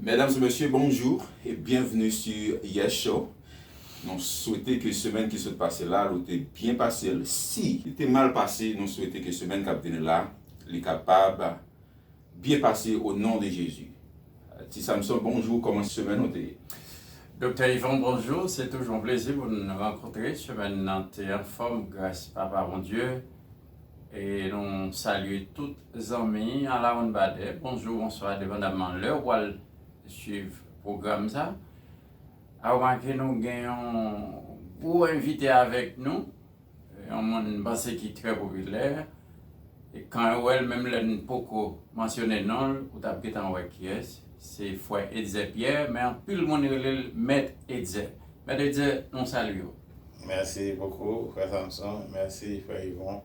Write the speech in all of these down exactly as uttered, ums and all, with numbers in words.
Mesdames et messieurs, bonjour et bienvenue sur Yes Show. Nou swete ke semèn ki sot pase la, ou te byen pase l. Si li te mal pase, nou swete ke semèn k ap vini la, li kapab byen pase o non de Jezi. Ti Samson, bonjou, kòman semèn ou te ye? Doktè Yvon, bonjou. Se toujou yon plezi pou n rankontre. Semèn nan te anfòm, gras Papa Bondye. E nou salye tout zanmi a la wonn badè. Bonjou, bonswa, depandamman lè w pral swiv pwogram sa. A remake nou gen yon gwo envite avèk nou. Yon moun m panse ki trè popilè. E kan yo wè l, menm lè n poko mansyone non l, ou t ap gentan wè kiyès. Se frè Etzer Pierre, men anpil moun rele l Mèt Etzer. Mèt Etzer, nou salye w. Merci beaucoup, frè Samson. Mèsi, frè Yvon,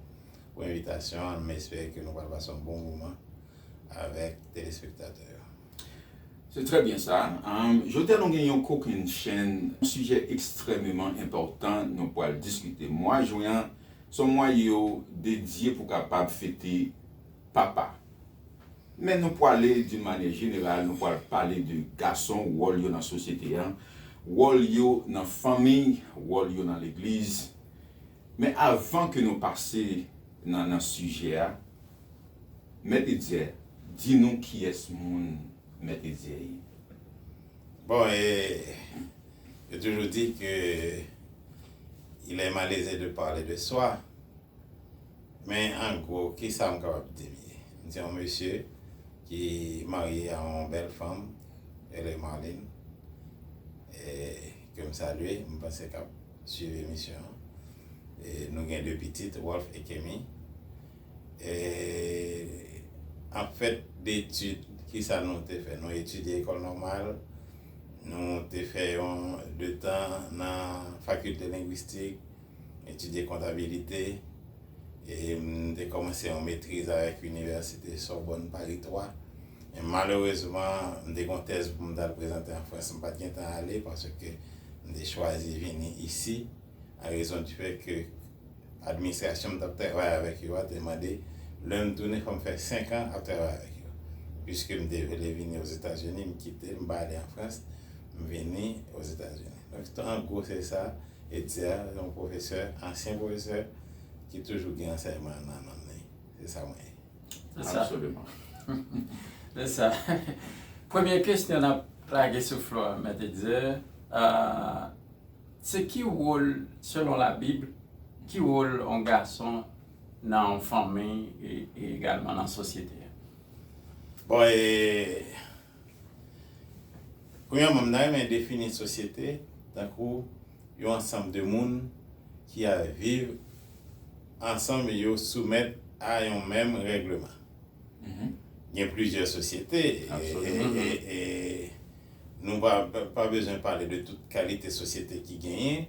pou envitasyon an. M espere ke nou pral pase yon bon moman avèk telespektatè yo. Se trè byen sa. Jodi a nou gen yon kokennchenn, yon sijè ekstrèmeman enpòtan nou pral diskite. Mwa jen an se yon mwa yo dedye pou kapab fete papa. Men nou pwale d'une manière générale, nou pwal pale de gason, wòl yo nan sosyete an, wòl yo nan fanmi, wòl yo nan legliz. Men avan ke nou pase nan nan sijè a, Mèt Etzer, di nou kiyès moun Mèt Etzer ye. Bon, e, yo toujou di ke il est malaisé de parler de soi. Men an gwo, kisa m kapab di m ye? M se yon mesye ki marye a yon bèl fanm, rele Marlene, e, ke m salye, m panse k ap swiv emisyon an. E, nou gen de pitit, Wolf e Kemi. E, an fèt detid, kisa nou te fè? Nou etidye lekòl nòmal, nou te fè yon de tan nan fakilte lengwistik, etidye kontabilite, e m te kòmanse yon metriz avèk Inivèsite Sorbonne Paris twa. Men malerezman, m te gen yon tèz pou m t al prezante an Frans, m pa t gen tan ale paske m te chwazi vini isi, an rezon di fèt ke administrasyon m t ap travay avèk yo a te mande lè m tounen fò m fè senk an ap travay avèk yo. Piske m te vle vini Ozetazini, m kite, m pa ale an Frans, m vini Ozetazini. Donk, an gwo, se sa. Etzer, yon pwofesè, ansyen pwofesè, ki toujou gen ansèyman nan nanm li. Se sa mwen ye. Se sa. Absoliman. Se sa. Premye kesyon n ap lage sou flo a, Mèt Etzer, se ki wòl, selon Labib, ki wòl yon gason nan yon fanmi e, e egalman nan sosyete a? Bon, e, premyèman, m ta renmen defini sosyete tankou yon ansanm de moun ki ap viv ansanm, yo soumèt a yon menm règleman. Gen plizyè sosyete, e, e, e, e nou pa, pa, pa bezwen pale de tout kalite sosyete ki genyen,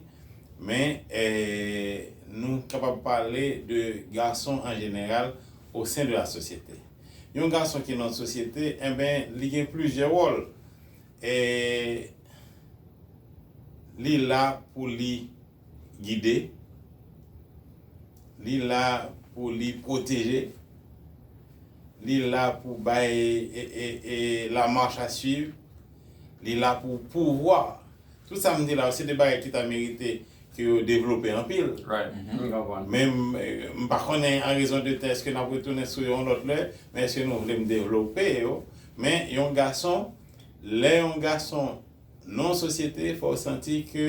men, e, nou kapab pale de gason an jeneral au sein de la société. Yon gason ki nan sosyete, enben, li gen plizyè wòl. E li la pou li gide, li la pou li pwoteje, li la pou bay, e, e, e, la marche à suivre, li la pou pouvwa. Tout sa m di la yo, se de bagay ki ta merite ke yo devlope anpil. Right. M konprann. Men m, e, m pa konnen an rezon de tan èske n ap retounen sou yo yon lòt lè, men èske nou vle m devlope yo. Men yon gason, lè yon gason nan yon sosyete, fò w santi ke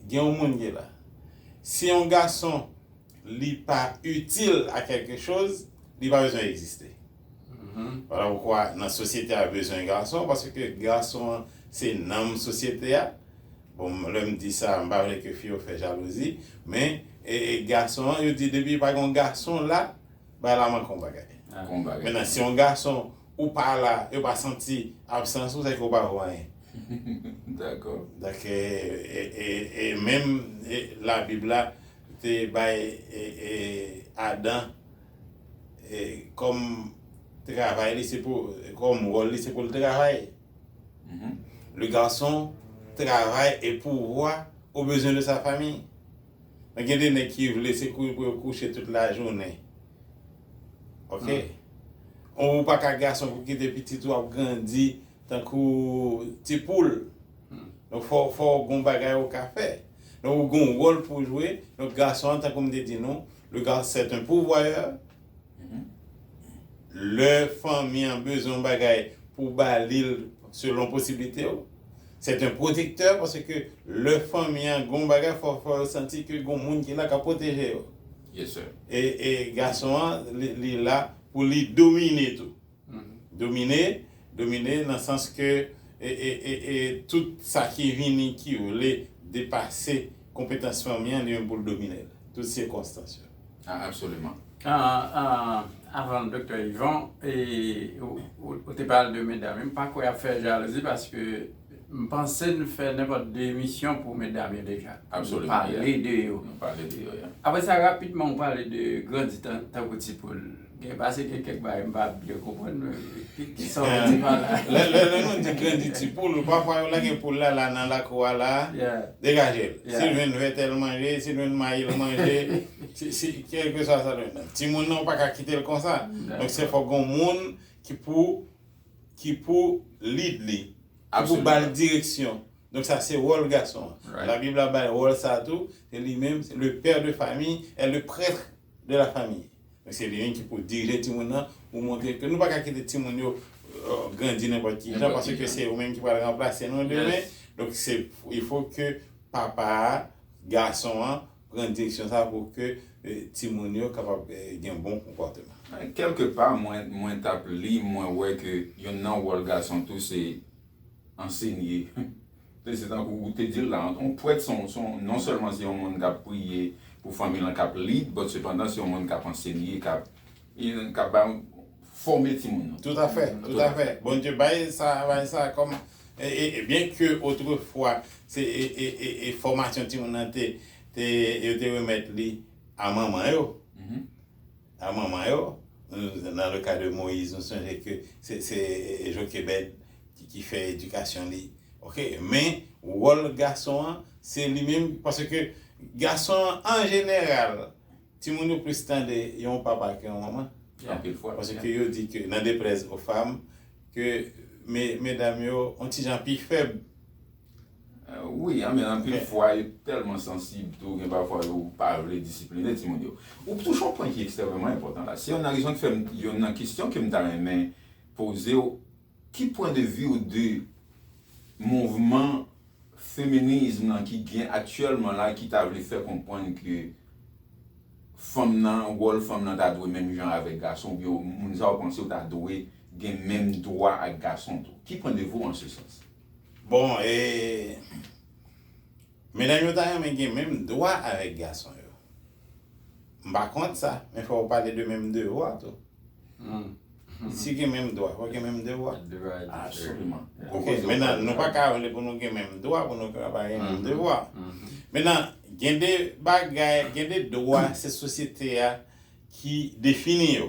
gen yon moun ki la. Si yon gason, li pa itil a kèlke choz, li pa bezwen egziste. Vwala poukwa nan sosyete a bezwen gason, paske gason an se nanm sosyete a. Bon, lè m di sa, m pa vle ke fi yo fè jalouzi, men, e, e, gason an, yo di depi pa gen yon gason la, bagay la manke yon bagay. Mentnan, si yon gason ou pa la, yo pa santi absans ou, se ke ou pa vo anyen. Dakò. Donk, e, e, e, e menm, e, Labib la te bay, e, e, Adan, e, kòm travay li, se pou, kòm wòl li, se pou l travay. Le garçon travaille et pourvoit aux besoins de sa famille. Men gen de nèg ki vle se kou pou yo kouche tout lajounen. Ok? Ou pa ka gason pou kite pitit ou ap grandi tankou ti poul. Donk, fò, fò w gon bagay ou ka fè. Donk, ou gon wòl pou w jwe. Donk, gason an, tankou m te di nou, le garçon, c'est un pourvoyeur. Lè fanmi an bezwen yon bagay pou ba li l selon posiblite yo. C'est un protecteur, paske lè fanmi an gon bagay, fò, fò yo santi ke gon moun ki la k ap pwoteje yo. Yes, sir. E, e gason an, li, li la pou li domine tou. Domine, domine nan sans ke e, e, e, e tout sa ki vini ki vle depase konpetans fanmi an, li menm pou l domine l. Tout sikonstans yo. Ah, absoliman. Ah, ah, avan Doktè Yvon, e, ou, ou, ou te pale de medam, m pa kwè y ap fè jalouzi paske m panse n fè nenpòt de emisyon pou medam yo deja. Absoliman, pale de yo. Nou pale de yo, yeah. Apre sa, rapidman, ou pale de grandi tan, tankou ti poul. Gen pase gen kèk bagay m pa byen konprann, men ki, ki sa w vle di pa la? Lè, lè, lè nou di grandi ti poul, pafwa yo lage poul la, la nan lakou a la, degaje l. Si l jwenn vètè l manje, si l jwenn mayi l manje, si, si, kèlkeswa sa l jwenn. Timoun nan, ou pa ka kite l konsa. Donk, se fòk gon moun ki pou, ki pou lead li, ki pou ba l direksyon. Donk, sa se wòl gason an. Labib la bay wòl sa tou, se li menm, se le père de famille et le prêtre de la famille. Donk, se li menm ki pou dirije timoun nan, pou montre ke nou pa ka kite timoun yo, euh, grandi nenpòt ki jan, paske se ou menm ki pral ranplase nou demen. Donk, se, il faut que papa a, gason an, pran direksyon sa pou ke, euh, timoun yo kapab, euh, gen bon konpòteman. Kèlkepa, mwen, mwen t ap li, mwen wè ke yonn nan wòl gason tou, se ansenye. Se tankou ou te di l la, yon prèt se yon, se yon, non sèlman se yon moun k ap priye pou fanmi l lan, k ap lead, but sepandan se yon moun k ap ansenye, k ap, k ap ba, fòme timoun nan. Toutafè, toutafè. Bondye bay sa, bay sa kòm, e, e, e byen ke otrefwa, se, e, e, e, e fòmasyon timoun nan te, te, yo te remèt li a manman yo. A manman yo. Nou, nan le ka de Moyiz, nou sonje ke se, se Jokebèd ki, ki fè edikasyon li. Oke, men wòl gason an, se li menm, paske gason an, an jeneral, timoun yo plis tande yon papa ke yon manman. Anpil fwa. Paske yo di ke, n'en déplaise aux femmes, ke me-, medam yo, yon ti jan pi fèb. Euh, wi, anmè, anpil fwa, yo tèlman sansib tou, gen pafwa yo pa vle disipline timoun yo. Ou touche yon pwen ki ekstrèmeman enpòtan la. Se youn nan rezon ki fè m, youn nan kesyon ke m ta renmen poze w, ki pwen de vi w de mouvman feminism nan ki gen aktyèlman la, ki ta vle fè konprann ke fanm nan, wòl fanm nan ta dwe menm jan avèk gason, oubyen moun sa yo panse yo ta dwe gen menm dwa ak gason tou? Ki pwen de vi w an se sans? Bon, e, medam yo ta renmen gen menm dwa avèk gason yo. M pa kont sa, men fò w pale de menm devwa tou. Si gen menm dwa, fò gen menm devwa. Absoliman. Oke, mentnan, nou pa ka vle pou nou gen menm dwa, pou nou ka pa gen menm devwa. Mentnan, gen de bagay, gen de dwa, se sosyete a ki defini yo.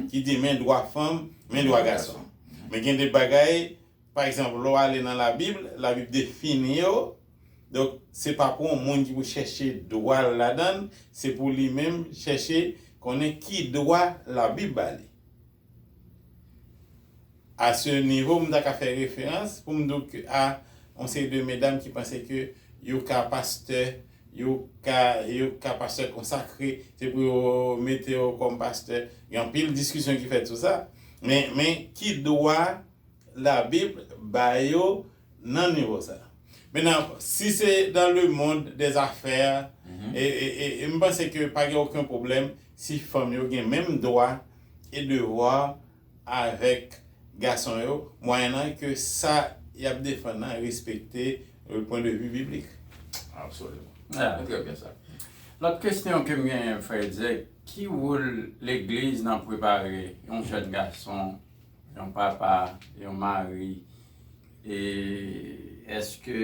Ki di men dwa fanm, men dwa gason. Men gen de bagay, pa egzanp, lè w ale nan Labib, Labib defini yo. Donk, se pa pou yon moun ki pou chèche dwa l ladan l, se pou li menm chèche konnen ki dwa Labib ba li. A se nivo, m ta ka fè referans pou m di w ke a yon seri de medam ki panse ke yo ka pastè, yo ka, yo ka pastè konsakre, se pou yo mete yo kòm pastè. Gen anpil diskisyon ki fèt sou sa. Men, men ki dwa Labib ba yo nan nivo sa? Mentnan, si se dans le monde des affaires, e, e, e, e m panse ke pa gen okenn pwoblèm si fanm yo gen menm dwa e devwa avèk gason yo, mwayennan ke sa y ap defann nan respekte, euh, pwen de vi biblik. Absoliman. Se trè byen sa. Lòt kesyon ke m genyen, frè Dye, ki wòl legliz nan prepare yon jèn gason, yon papa, yon mari? E èske,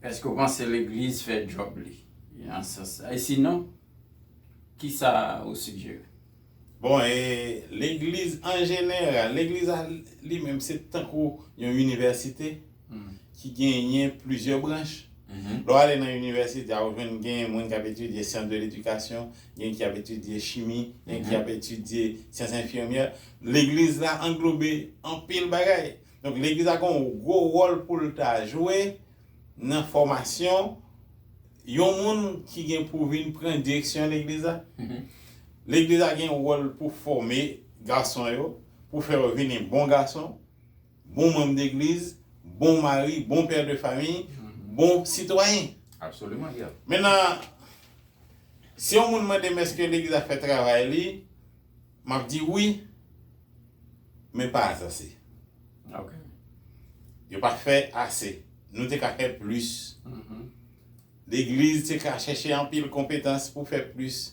èske w panse legliz fè djòb li nan sans sa? E sinon, kisa ou sijere? Bon, e legliz an jeneral, legliz a li menm se tankou yon inivèsite ki genyen plizyè branch. Lè w ale nan inivèsite a, ou jwenn gen moun k ap etidye syans de ledikasyon, gen ki ap etidye chimi, gen ki ap etidye syans enfimyè. Legliz la anglobe anpil bagay. Donk, legliz la gen yon gwo wòl pou l ta jwe nan fòmasyon yon moun ki gen pou vin pran direksyon legliz la. Legliz la gen yon wòl pou fòme gason yo, pou fè yo vin bon gason, bon manm legliz, bon mari, bon pè de fami, bon sitwayen. Absolument, yeah. Mentnan, si yon moun mande m èske legliz la fè travay li, m ap di wi, men pa ase. Ok. Yo pa fè ase. Nou te ka fè plis. Mhm. Legliz te ka chèche anpil konpetans pou fè plis.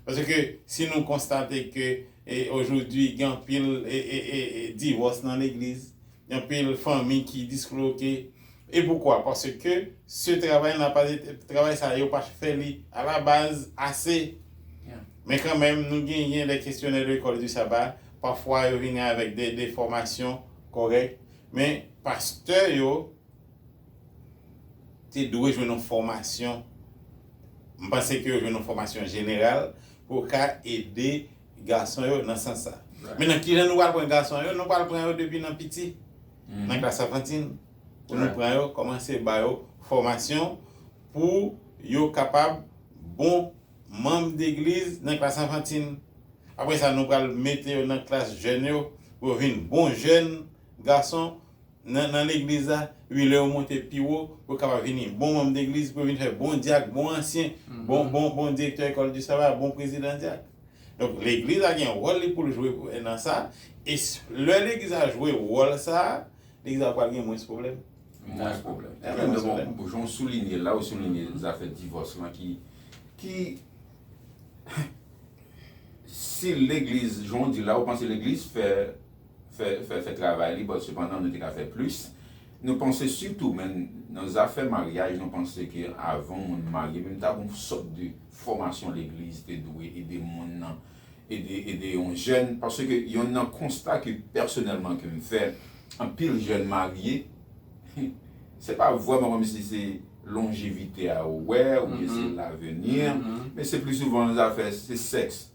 Paske si nou konstate ke e, aujourd'hui gen anpil e, e, e, e, divòs nan legliz, gen anpil fanmi ki disloke. E poukwa? Paske ce travail n'a pas été, travay sa yo pa fè li a la baz ase. Yeah. Men kanmenm, nou genyen de kesyonè de lekòl di saba, pafwa yo vini avèk de, de fòmasyon kòrèk, men pastè yo te dwe jwenn yon fòmasyon. M panse ke yo jwenn yon fòmasyon jeneral pou yo ka ede gason yo nan sans sa. Right. Men nan ki jan nou pral pran gason yo? Nou pral pran yo depi nan piti, nan klas anfantil. Pou nou Right. pran yo, kòmanse ba yo fòmasyon pou yo kapab bon manm legliz nan klas anfantil. Apre sa, nou pral mete yo nan klas jèn yo, pou yo vin bon jèn gason nan, nan legliz la. Epi lè yo monte pi wo, pou yo kapab vin bon manm legliz, pou yo vin fè bon dyak, bon ansyen, bon, bon, bon direktè lekòl di saba, bon prezidan dyak. Donk, legliz la gen wòl li pou l jwe pou, nan sa. E s- lè legliz la jwe wòl sa, legliz la pral gen mwens pwoblèm. Mwens pwoblèm. Gen Gen mwens bon, pwoblèm. Bon, jan w soulinye la, ou soulinye zafè divòs lan ki, ki, si legliz, jan w di la, ou panse legliz fè, fè, fè, fè travay li, bon, sepandan, nou te ka fè plis. Nou panse sitou, men nan zafè maryaj, nou panse ke avan moun marye, menm ta gon sòt de fòmasyon legliz te dwe ede moun nan, ede, ede yon jèn, paske yon nan konsta ke pèsonèlman ke m fè, anpil jèn marye, se pa vrèman kòmsi se lonjevite a ou wè, oubyen se lavenir, men se pli souvan zafè, se sèks.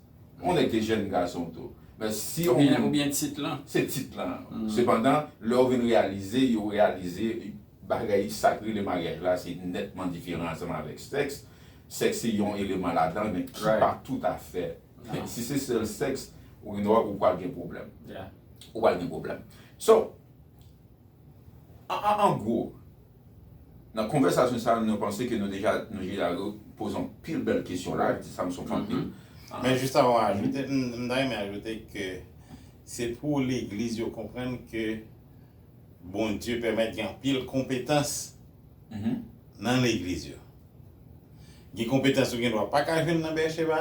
On nèg ke jèn gason tou. Men si on Oubyen, oubyen tit lan. Se tit lan. Sepandan, lè w vin reyalize, yo reyalize bagay sa k rele maryaj la, se nètman diferan ansanm avèk sèks. Sèks se yon eleman ladan, men ki Right. pa toutafè. Si se sèl sèks, ou gen dwa ou pral gen pwoblèm. Yeah. Ou pral gen pwoblèm. So, an, an, an gwo, nan konvèsasyon sa, nou panse ke nou deja, nou deja poze yon pil bèl kesyon la, sa m sot anpil. Men jis avan ajoute, m m ta renmen ajoute ke se pou legliz yo konprann ke Bondye pèmèt gen anpil konpetans nan legliz yo. Gen konpetans ou gen dwa pa ka jwenn nan Bècheba,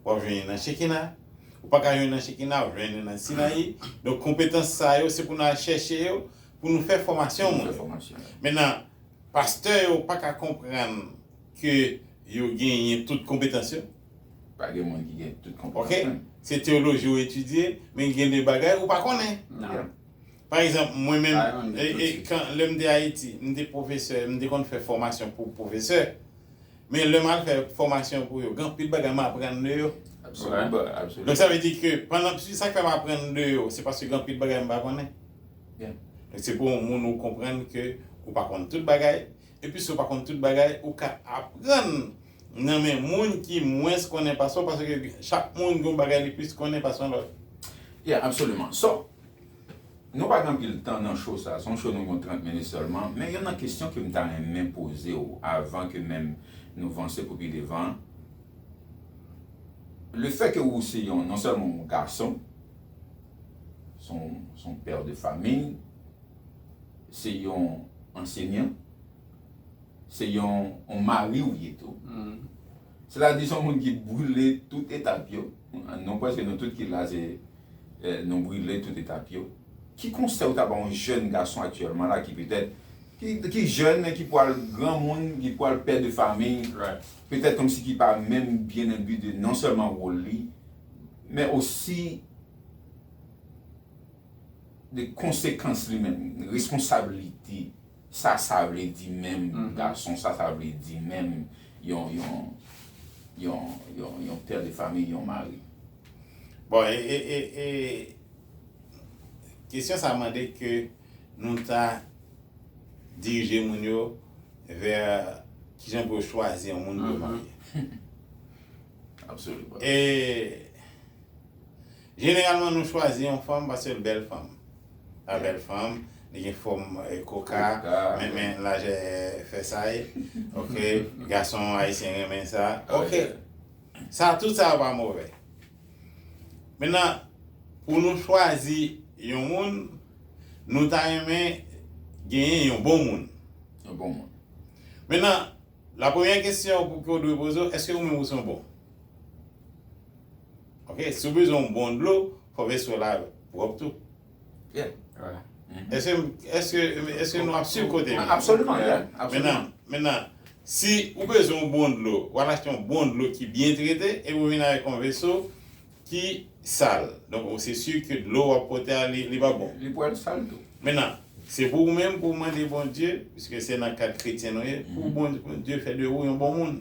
w ap jwenn li nan Chekina. Ou pa ka jwenn nan Chekina, w ap jwenn li nan Sinayi. Donk, konpetans sa yo, se pou nou al chèche yo, pou nou fè fòmasyon moun. Fòmasyon. Mentnan, pastè yo pa ka konprann ke yo genyen tout konpetans yo. Pa gen moun ki gen tout Ok? konpetans. Se teyoloji ou etidye, men gen de bagay ou pa konnen. Non. Pa egzanp, mwen menm, Pa yon e, e, etid. Kan lè m te Ayiti, m te pwofesè, m te konn fè fòmasyon pou pwofesè. Men lè m al fè fòmasyon pou yo, gen anpil bagay m aprann de yo. Absolument, absolument. Donk, sa vle di ke pandan, si sa k fè m aprann de yo, se paske gen anpil bagay m pa konnen. Yeah. Donk, se pou yon moun ou konprann ke ou pa konn tout bagay. Epi, si ou pa konn tout bagay, ou ka aprann nan men moun ki mwens konnen pase w, paske chak moun gen yon bagay li plis konnen pase yon lòt. Yeah, absolument. So, nou pa gen anpil tan nan show sa, se yon show nou gen trant minit sèlman, men youn nan kesyon ke m ta renmen poze w avan ke menm nou vanse pou pi devan. Le fè ke ou se yon, non sèlman yon gason, se yon, se yon pè de fanmi, se yon ansenyan, se yon, yon mari ou ye tou. Sètadi se yon moun ki brile tout etap yo. Nou prèske nou tout ki la se, eh, nou brile tout etap yo. Ki konsèy ou ta ba yon jèn gason aktyèlman la ki petèt, ki, ki jèn men ki pral granmoun, ki pral pè de fanmi, Right. petèt kòmsi ki pa menm byen enbi de non sèlman wòl li, men osi de konsekans li menm, responsablite, sa sa vle di menm gason, sa sa vle di menm yon, yon, yon, yon, yon pè de fanmi, yon mari. Bon, e, e, e, e kesyon sa mande ke nou ta dirije moun yo vè kijan pou yo chwazi yon moun pou yo marye. Absolument. E jeneralman, nou chwazi yon fanm paske l bèl fanm. La bèl fanm, li gen fòm eh, koka, men men lajè fèsay. Ok, gason ayisyen renmen sa. Ok, sa tout sa yo pa move. Mentnan, pou nou chwazi yon moun, nou ta renmen genyen yon bon moun. Yon bon moun. Mentnan, la premyè kesyon pou ke w dwe poze w, èske ou menm ou se yon bon? Ok, si w bezwen yon bon dlo, fò veso la pwòp tou. Yeah. Èske èske èske nou ap swiv kote m? Absolument, yeah. Absolument. Mentnan, mentnan, si ou bezwen yon bon dlo, w al achte yon bon dlo ki byen trete epi ou vin avèk yon veso ki sal. Donk, se si ke dlo w ap pote a, li, li pa bon. Li pral sal tou. Mentnan, se pou ou menm pou w mande Bondye, piske se nan kad kretyen nou ye, pou Bondye fè de ou yon bon moun.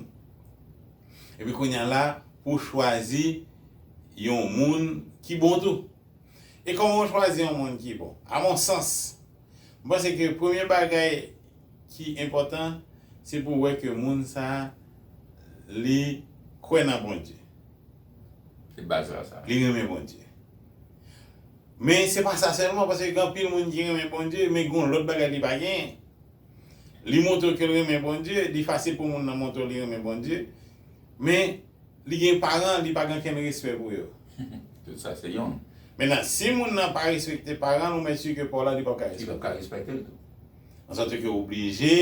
Epi kounye a la, pou w chwazi yon moun ki bon tou. E kòman w chwazi yon moun ki bon? A mon sans, m panse ke premye bagay ki enpòtan, se pou w wè ke moun sa a, li kwè nan Bondye. Se baz la sa. Li renmen Bondye. Men se pa sa sèlman, paske gen anpil moun ki renmen Bondye, men gen yon lòt bagay li pa genyen. Li montre ke l renmen Bondye, li fasil pou moun nan montre w li renmen Bondye, men li gen paran, li pa gen okenn respè pou yo. Tout sa se yon. Mentnan, si moun nan pa respekte paran l, ou mèt si ke pa w la, li p ap ka Li p ap ka respekte. Respekte l tou. Ansòt ke oblije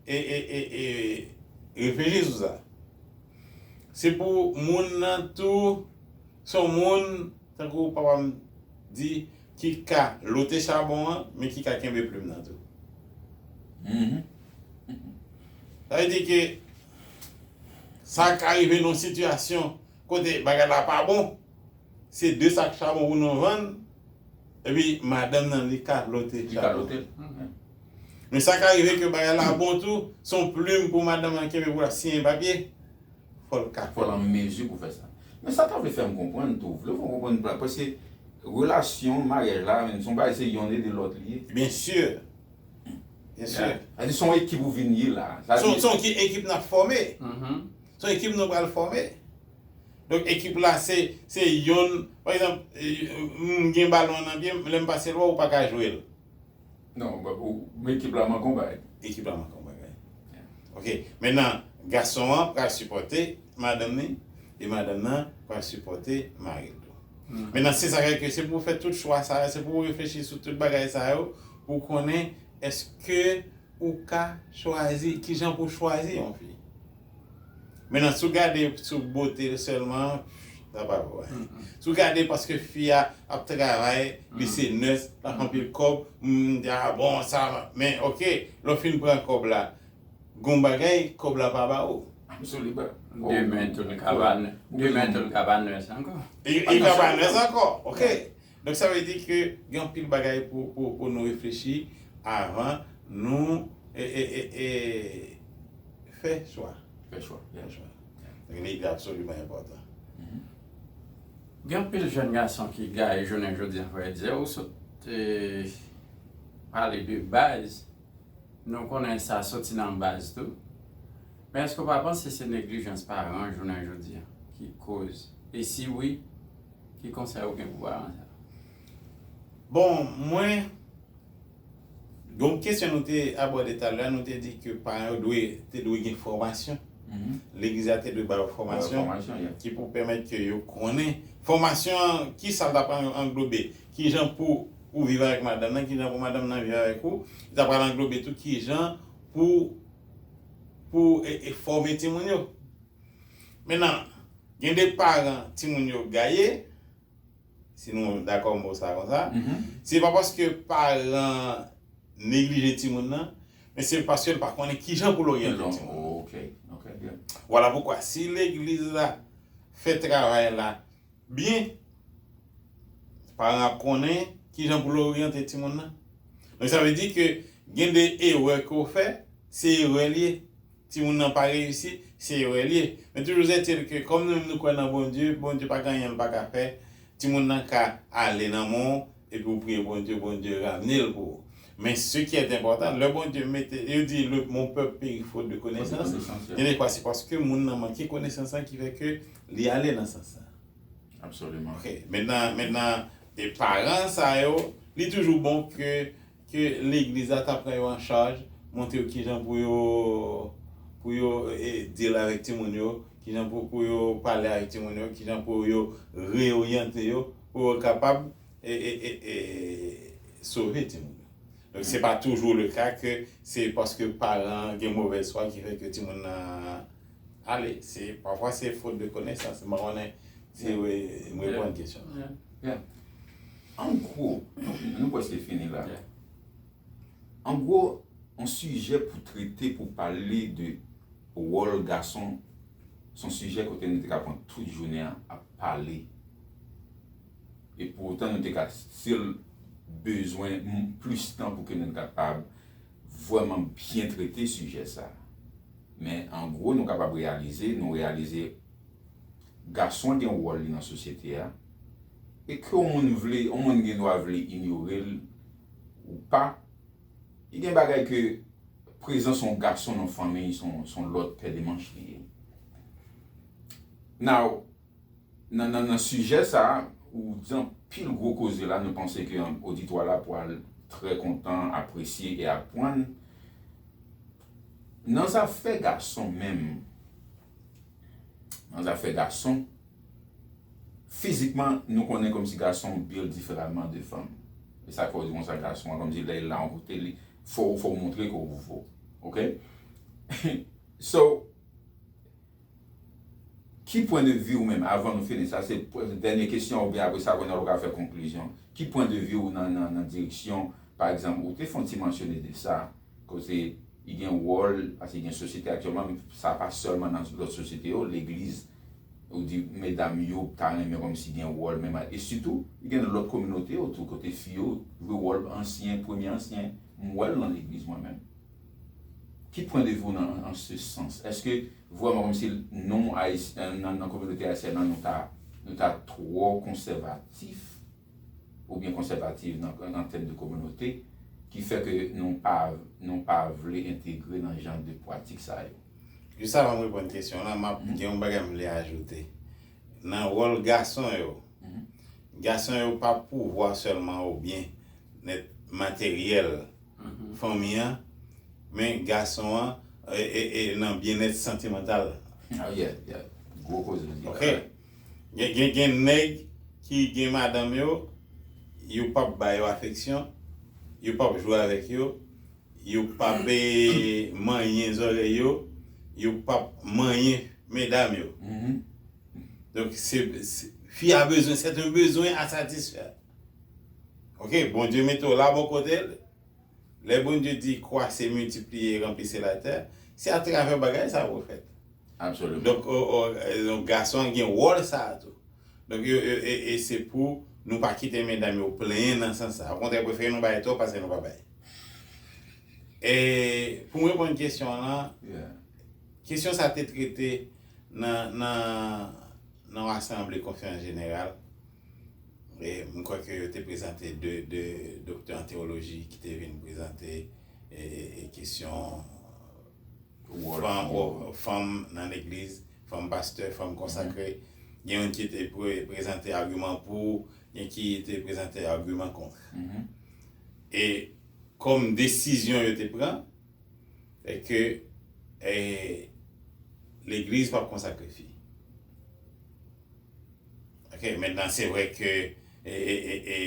e, e, e, e reflechi sou sa. Se pou moun nan tou, se yon moun, tankou papa m di, ki ka lote chabon an, men ki ka kenbe plim nan tou. Mhm. Sa vle di ke sa ka rive nan yon sitiyasyon kote bagay la pa bon, se de sak chabon pou nou vann, epi madanm nan li ka lote Li ka chabon. Lote. Men sa ka rive ke bagay la bon tou, se yon plim pou madanm nan kenbe pou l ap siyen papye, fò l ka Fò l an mezi pou fè sa. Men sa ta vle fè m konprann tou, vle fè m konprann plan, paske relasyon, maryaj la, menm se yon bagay se yonn ede lòt li ye. Byen si. Byen si. Sa di se yon ekip ou vin ye la. Sa Se yon- di- se yon ki- ekip n ap fòme. Se yon ekip nou pral fòme. Donk, ekip la, se se yonn. Pa egzanp, eh, m gen balon an nan pye m, lè m pase l wè w, ou pa ka jwe l. Non, ba- ou- men ekip la manke yon bagay. Ekip la manke yon bagay. Ok, mentnan, gason an pral sipòte madanm ni, e madanm nan pral sipòte mari l tou. Mentnan, se sa k fè ke se pou w fè tout chwa sa yo, se pou w reflechi sou tout bagay sa yo, pou w konnen èske ou ka chwazi, kijan pou w chwazi yon fi. Mentnan, si w gade sou bote sèlman, sa pa bon. Si w gade paske fi a ap travay, li se nès, l ap anpil kòb, m di, a bon, sa, men ok, lè w fin pran kòb la, gon bagay, kòb la pa ba ou. Absolument. Demen tou l ka ba n- demen tou l ka ba nès ankò. E e ka ba nès ankò, ok. Donk sa vle di ke gen anpil bagay pou, pou, pou nou reflechi avan nou e, e, e, e, fè chwa. Fè chwa. Fè chwa. Donk li absoliman enpòtan. Gen anpil jèn gason ki gaye jounen jodi an, frè Dye, ou sot eh, pale de baz. Nou konnen sa soti nan baz tou. Men èske w pa panse se neglijans paran jounen jodi an ki koz? E si wi, ki konsèy ou gen pou paran sa? Bon, mwen, yon kesyon nou te abòde talè, nou te di ke paran yo dwe, te dwe gen fòmasyon. Legliz la te dwe ba yo fòmasyon Fòmasyon, yeah. ki pou pèmèt ke yo konnen. Fòmasyon an, ki sa l t ap anglobe? Kijan pou ou viv avèk madanm nan, kijan pou madanm nan viv avèk ou? Li t ap pral anglobe tou kijan pou, pou e, e fòme timoun yo. Mentnan, gen de paran timoun yo gaye, si nou dakò mo sa konsa, se pa paske paran neglije timoun nan, men se paske l pa konnen kijan pou l oryante timoun. Ok, ok, yeah. Vwala poukwa, si legliz la fè travay la byen, paran ap konnen kijan pou l oryante timoun nan. Donk sa vle di ke gen de erè ke w fè, se erè l ye. Timoun nan pa reyisi, se erè l ye. Men toujou ètil ke kòm nou menm nou kwè nan Bondye, Bondye pa gen anyen l pa ka fè. Timoun nan ka ale nan men w, epi w priye Bondye, Bondye ramne l pou ou. Men ce qui est important, lè Bondye mete, yo di le, mon peuple périt faute de connaissance, Konesans, gen de fwa se paske moun nan manke konesans lan ki fè ke li ale nan sans sa. Absolument. Ok, mentnan, mentnan, e paran sa yo, li toujou bon ke, ke legliz la ta pran yo an chaj, montre yo kijan pou yo, pou yo e, deal avèk timoun yo, kijan pou, pou yo pale avèk timoun yo, kijan pou yo reoryante yo, pou yo kapab e, e, e, e, sove timoun yo. Donk, se pa toujou le ka ke se paske paran gen movèz fwa ki fè ke timoun nan ale. Se, pafwa, se faute de connaissance. M pa konnen si m reponn kesyon an. An gwo, nou, nou prèske fini la. An gwo, yon sijè pou trete, pou pale de wòl gason, se yon sijè kote nou te ka pran tout jounen an ap pale. E poutan, nou te ka still bezwen m-, plis tan pou ke nou kapab vrèman byen trete sijè sa. Men an gwo, nou kapab reyalize, nou reyalize gason gen wòl li nan sosyete a. E ke yon moun vle, yon moun gen dwa vle inyore l ou pa, li gen bagay ke prezans yon gason nan fanmi se yon, se yon lòt pè de manch li ye. Now, nan, nan, nan sijè sa a, ou di anpil gwo koze la, nou panse ke oditwa la pral trè kontan, apresye e aprann. Nan zafè gason menm, nan zafè gason, fizikman, nou konnen kòmsi gason build diferaman de fanm. E sa k fè w di konsa gason an, kòmsi lè l la yon kote, li, fò, fò w montre ke w vo. Ok? So, ki pwen de vi w menm, avan nou fini, sa se pwen, dènye kesyon, oubyen apre sa, kounye a w ka fè konklizyon. Ki pwen de vi w nan, nan, nan direksyon, pa egzanp, ou te fè yon ti mansyone de sa, kote li gen wòl, paske gen sosyete aktyèlman, men sa pa sèlman nan lòt sosyete yo, legliz, ou di medam yo ta renmen kòmsi gen wòl, men, e sitou, li gen lòt kominote yo tou, kote fi yo jwe wòl ansyen, premye ansyen, m wè l nan legliz mwen menm. Ki pwen de vi w nan, an se sans? Èske vrèman kòmsi nou, Ayis-, nan, nan kominote ayisyèn nan, nou ta, nou ta twò konsèvatif oubyen konsèvatif nan, an tèm de kominote, ki fè ke nou pa, nou pa vle entegre nan jan de pratik sa yo? Jis avan m reponn kesyon lan, m ap gen yon bagay m vle ajoute. Nan wòl gason yo, gason yo pa pouvwa sèlman oubyen nèt materyèl fanmi an, men gason an e, e, e nan byennèt santimantal. Ah, yeah, yeah. Gwo koze, yeah. Ok. Gen, gen, gen nèg ki gen madanm yo, yo p ap ba yo afeksyon, yo p ap jwe avèk yo, yo p ap e, manyen zòrèy yo, yo p ap manyen medam yo. Donk, se, se, fi a bezwen, c'est un besoin à satisfaire. Ok, Bondye mete w la bò kote l. Lè Bondye di, croissez, multipliez, remplissez la terre, se atravè bagay sa pou fèt. Absolument. Donk, o, o, e, donk, gason an gen wòl sa a tou. Donk, yo, yo, e, e se pou nou pa kite medam yo plenyen nan sans sa. Okontrè, prefere nou bay twòp pase nou pa bay. E pou m reponn kesyon an lan, Yeah. kesyon sa te trete nan, nan, nan yon asanble konferans jeneral. E m kwè ke yo te prezante de, de doktè an tewoloji ki te vin prezante e, e, e kesyon Wòl fanm, fanm. Wòl fanm nan legliz, fanm pastè, fanm konsakre. Gen youn ki te pre-, prezante agiman pou, gen ki te prezante agiman kont. Mhm. E kòm desizyon yo te pran, e ke e, legliz p ap konsakre fi. Ok, mentnan, se vre ke e, e, e, e,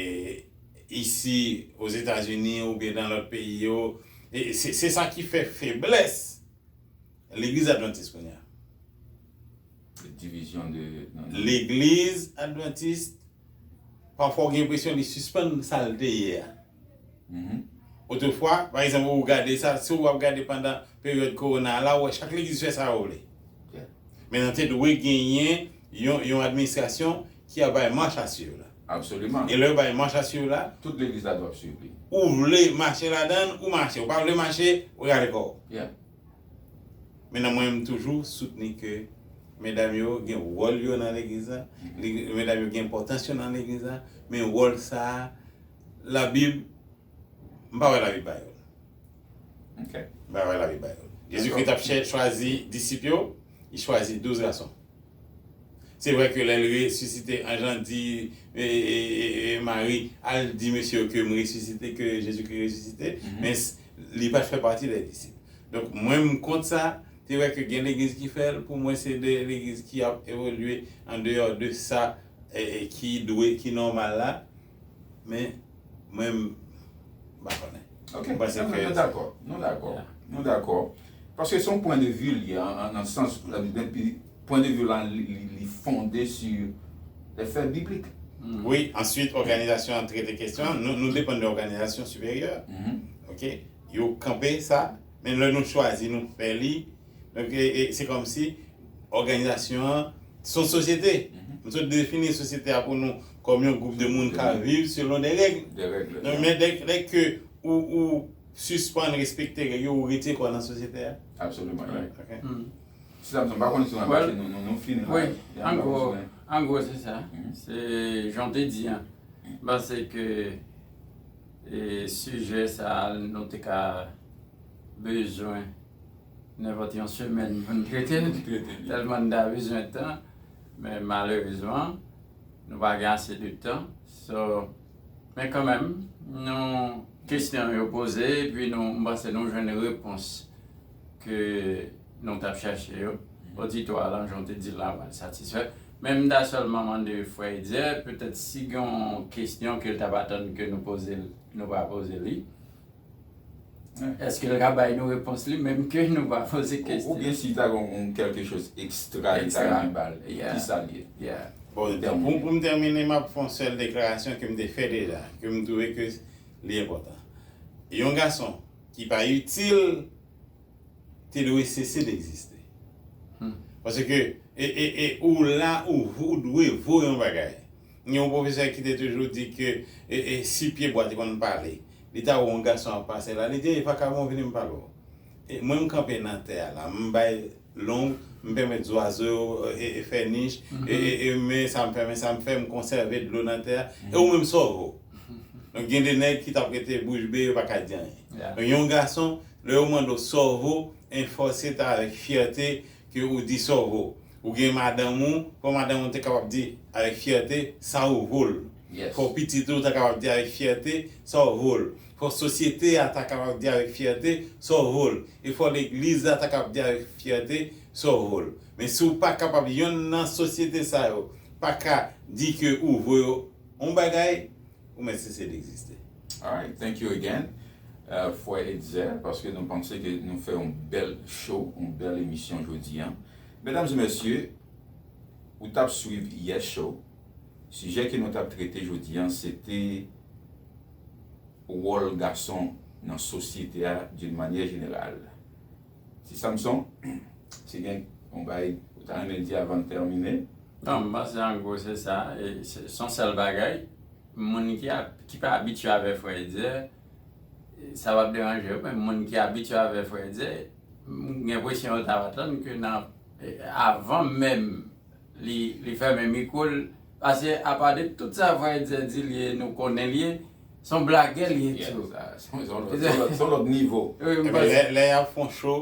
isi, Ozetazini oubyen nan lòt peyi yo, e, se, se sa ki fè feblès Legliz Advantis kounye a. Divizyon de. Legliz Advantis, pafwa w gen enpresyon li sispann sa l te ye a. Mhm. Otrefwa, pa egzanp, ou gade sa, si w ap gade pandan peryòd kowona a la, ou wè chak legliz fè sa yo vle. Yeah. Men nan te dwe genyen yon, yon administrasyon ki ap bay mach a swiv la. Absoliman. E lè yo bay mach a swiv la, Tout legliz la dwe swiv li. ou vle mache ladan l, ou mache. Ou pa vle mache, ou rale kò w. Yeah. Men nan mwen, m toujou soutni ke medam yo gen wòl yo nan legliz la, li- medam yo gen enpòtans yo nan legliz la, men wòl sa a, Labib M pa wè Labib ba yo l. Ok. M pa wè Labib ba yo l. Jezikri t ap chè- chwazi disip yo, li chwazi douz gason. Se vre ke lè l resisite, anjan di e, e, e, e, Mari, al di mesye yo ke m resisite, ke Jezikri resisite, men s- li pa t fè pati dè disip. Donk, mwen, m kont sa, se vre ke gen legliz ki fè l, pou mwen, se de legliz ki ap evolye an deyò de sa e, e, ki dwe, ki nòmal la, men mwen, m pa konnen. Ok, nou dakò, nou dakò, nou dakò. Paske se yon pwen de vi li ye, nan sans, depi pwen de vi la, li, li, li fonde sou lè fè biblik. Wi, answit, òganizasyon an trete kesyon an, nou, nou depann de òganizasyon siperyè. Ok, yo kanpe sa, men lè nou chwazi, nou fè li, donk, e, e, se kòmsi òganizasyon an se yon sosyete. Nou sot defini sosyete a pou nou kòm yon gwoup de moun k ap viv selon de règ. Donk, men dè, dè ke ou, ou sispann respekte règ yo, ou retire kò w nan sosyete a. Absoliman, right. Ok. Si sa, m pa konnen si nou ap mache, nou, nou, nou fini la. Wi, an gwo, an gwo, se sa. Se jan w te di an. M panse ke, e, sijè sa a, nou te ka bezwen nenpòt yon semèn pou n trete l, tèlman n ta bezwen tan. Men malerezman, nou pa gen ase de tan. So, men kanmenm, nou, kesyon yo poze, epi nou, m panse nou jwenn repons ke nou t ap chèche yo. Oditwa a, jan w te di la, pral satisfè. Men m ta sèlman mande frè Etzer, petèt si gen yon kesyon ke l t ap atann ke nou poze l, nou pa poze li. Èske l ka bay nou repons li, menm ke nou pa poze kesyon? Oubyen si ta gen yon kèlke choz ekstra li ta renmen ba l, e ki sa l ye? Bon, pou, pou m tèmine, m ap fè yon sèl deklarasyon ke m te fè deja, ke m twouve ke li enpòtan. Yon gason ki pa itil te dwe sese de egziste. Paske, e, e, e, ou la, ou, ou dwe vo yon bagay. Gen yon pwofesè ki te toujou di ke, e, e, si pyebwa te konn pale, li ta wè yon gason ap pase la, li di, "Ey, vakabon, vini m pale w." E mwen, m kanpe nan tè a la, m bay long, m pèmèt zwazo yo, e, e, fè nich, e, e, e, men sa m fè, men sa m fè, m konsève dlo nan tè a, e ou menm, sa w vo? Donk, gen de nèg ki t ap rete bouch be, yo pa ka di anyen. Donk, yon gason, lè yo mande w sa w vo, enfòse ta avèk fyète ke ou di sa w vo. Ou gen madanm ou, fò madanm ou te kapab di avèk fyète sa ou vo l. Fò pitit ou ta kapab di avèk fyète sa w vo l. Fò sosyete a ta kapab di avèk fyète sa w vo l. E fò legliz la ta kapab di avèk fyète sa w vo l. Men si w pa kapab, yonn nan sosyete sa yo pa ka di ke ou vo yo yon bagay, ou mèt sese de egziste. Alright, thank you again, euh, frè Etzer, paske nou panse ke nou fè yon bèl show, yon bèl emisyon jodi a. Medam e mesye, ou t ap swiv Yes Show. Sijè ke nou t ap trete jodi a, se te wòl gason nan sosyete a d'une manière générale. Ti Samson, si gen yon bagay ou ta renmen di avan n tèmine? Non, m panse an gwo se sa. E se, se yon sèl bagay. Moun ki ap, ki pa abitye avè frè Etzer, sa p ap deranje yo, men moun ki abitye avè frè Etzer, m gen enpresyon yo t ap atann ke nan, e, avan menm li, li fèmen mikwo l, paske apa de tout sa frè Etzer di l ye, nou konnen l ye, se yon blagè l ye tou. Yes, sa, se yon, se yon lòt, se yon lòt, se yon lòt nivo. Wi, m panse. Lè, lè y ap fè yon show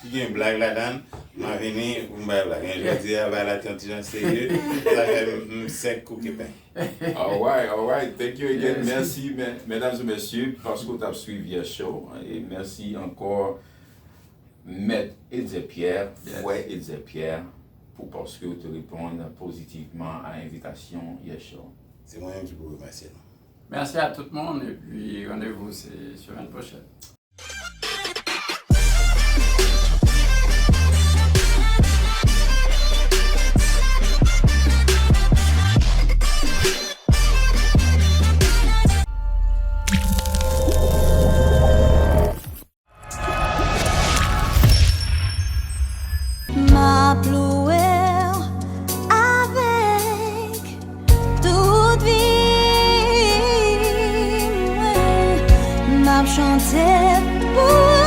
ki gen blag ladan l, m a vini pou m bay blag. Men jodi a, bagay la te yon ti jan serye, sa fè m, m sèk kou kepen. Alright, alright. Thank you again. Mèsi, mèdam e mesye, paske w t ap swiv Yes Show. E mèsi ankò, Mèt Etzer Pierre, frè Etzer Pierre, pou paske w te reponn pozitivman a envitasyon Yes Show. Se mwen menm ki pou remèsye nou. Mèsi a tout moun, epi randevou se semèn pwochèn. M ap louwe w avèk tout vi m, m ap chante pou